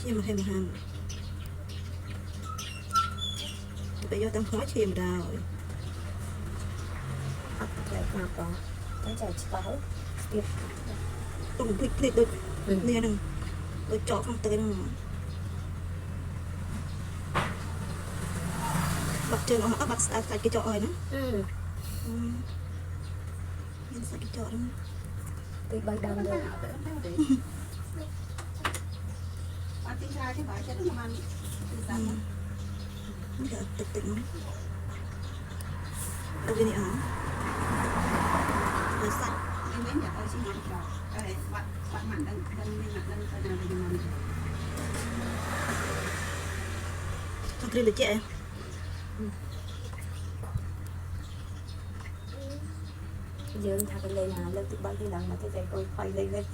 ឈាមហេមហាំទៅយកតាមខ្មោចឈាមដល់ អត់ផ្លែខ្នាប់បងតែចែកច្បាស់ស្ទាប ទុំភ្លេចភ្លេចដូចនេះហ្នឹងដូចចកក្នុងទឹកហ្នឹងបាត់ជើងអស់បាត់ស្អាតសាច់គេចកអស់ហ្នឹង អឺ មានសាច់គេចកហ្នឹង ទី3ដើមលើ បានទីច្រើនទេបើចិត្តបានទីសា នេះក៏តិចតិចហ្នឹងទៅវានេះអត់ទៅសាច់ នេះវិញយកឲ្យស៊ីញ៉ាំក្រោអេបាត់បាត់មិនដឹងដឹងនេះមិនដឹងទៅណាវិញមក ចង់គ្រីលជា យើងថាទៅលេងលើកទី3ទីឡើងមកទៅតែអង្គុយផៃលេងលេង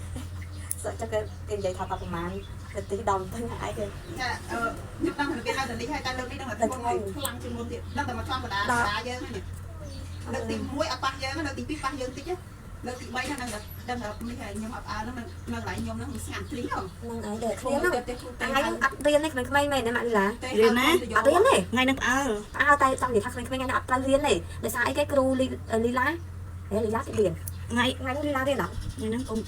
សក់ចឹងគេនិយាយថាប្រហែលនាទី10ទៅថ្ងៃគេ ចាអឺខ្ញុំដឹងថាគេហៅតលីហើយតែលើកនេះដឹងតែធ្ងន់ខ្លាំងជាងមុនទៀតដឹងតែមកចំកដាដាយើងនេះលើកទី1អត់ប៉ះយើងលើកទី2ប៉ះយើងតិចលើកទី3ហ្នឹងដឹងតែនេះហើយខ្ញុំអត់អើហ្នឹងនៅកន្លែងខ្ញុំហ្នឹងស្ងាត់គ្រីហ៎ ហ្នឹងឯងដែលគ្នាហ្នឹងថ្ងៃហ្នឹងអត់រៀនទេក្មេងៗមែនទេម៉ាក់លីឡា រៀនណា អត់រៀនទេ ថ្ងៃហ្នឹងផ្អើល អើតែចង់និយាយថាក្មេងៗថ្ងៃហ្នឹងអត់ត្រូវរៀនទេដោយសារអីគេគ្រូលីឡាហេលីឡាគេរៀន ថ្ងៃ ថ្ងៃហ្នឹងលីឡារៀនអត់ ថ្ងៃហ្នឹងកូន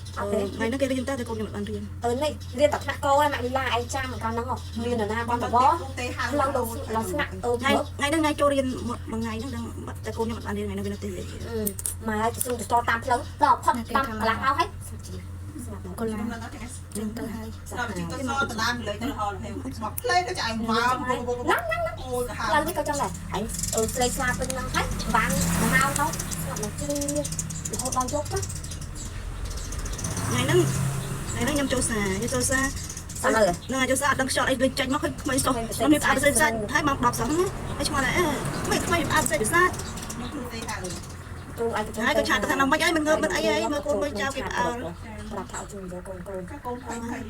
ថ្ងៃហ្នឹងគេរៀនតែតែកូនខ្ញុំអត់បានរៀន អឺនេះរៀនតែថ្នាក់កឯងម៉ាក់លីឡាឯងចាំកាលហ្នឹងមាននរណាបានតប ទេហៅ ផ្លូវដល់ដល់ស្នាក់អឺ ថ្ងៃថ្ងៃហ្នឹងថ្ងៃចូលរៀនមួយថ្ងៃហ្នឹងដឹងបាត់តែកូនខ្ញុំអត់បានរៀនថ្ងៃហ្នឹងវានៅទេ ម៉ែទៅស្រុងទៅស្ទាល់តាមផ្លូវដល់ផុតតាមកន្លះម៉ោងហើយស្ងាត់ កូឡា ខ្ញុំនឹងអត់ទេ ចឹងទៅហើយ ដល់ជីទៅសតឡាមលើទៅហល់ហើយមកផ្លេទៅចៃវ៉ាវ ហ្នឹងហ្នឹង អូយកា ផ្លូវនេះក៏ចឹងដែរឯងអឺស្លេកស្លាពេញហ្នឹងហើយបានម៉ោងទៅស្ងាត់មកជឿរហូតដល់យប់ណា ថ្ងៃហ្នឹងថ្ងៃហ្នឹងខ្ញុំចូលសាខ្ញុំចូលសា សាមើ ហ្នឹងហើយចូលសាអត់ដឹងខ្យល់អីលេចចេញមកឃើញក្មេងសុះខ្ញុំមានផ្អើលផ្សេងសាច់ហើយម៉ោង10សោះហ្នឹងហើយឆ្ងល់ដែរអឺក្មេងក្មេងផ្អើលផ្សេងសាច់ ខ្ញុំគ្រូទេហៅ គ្រូឯង ហើយក៏ឆាតទៅថាមិនអីមិនងើបមិនអីអីមើលកូនមើលចៅគេផ្អើល ប្រាប់ថាឲ្យជួយយកកូនកូន កូនភ័យភ័យ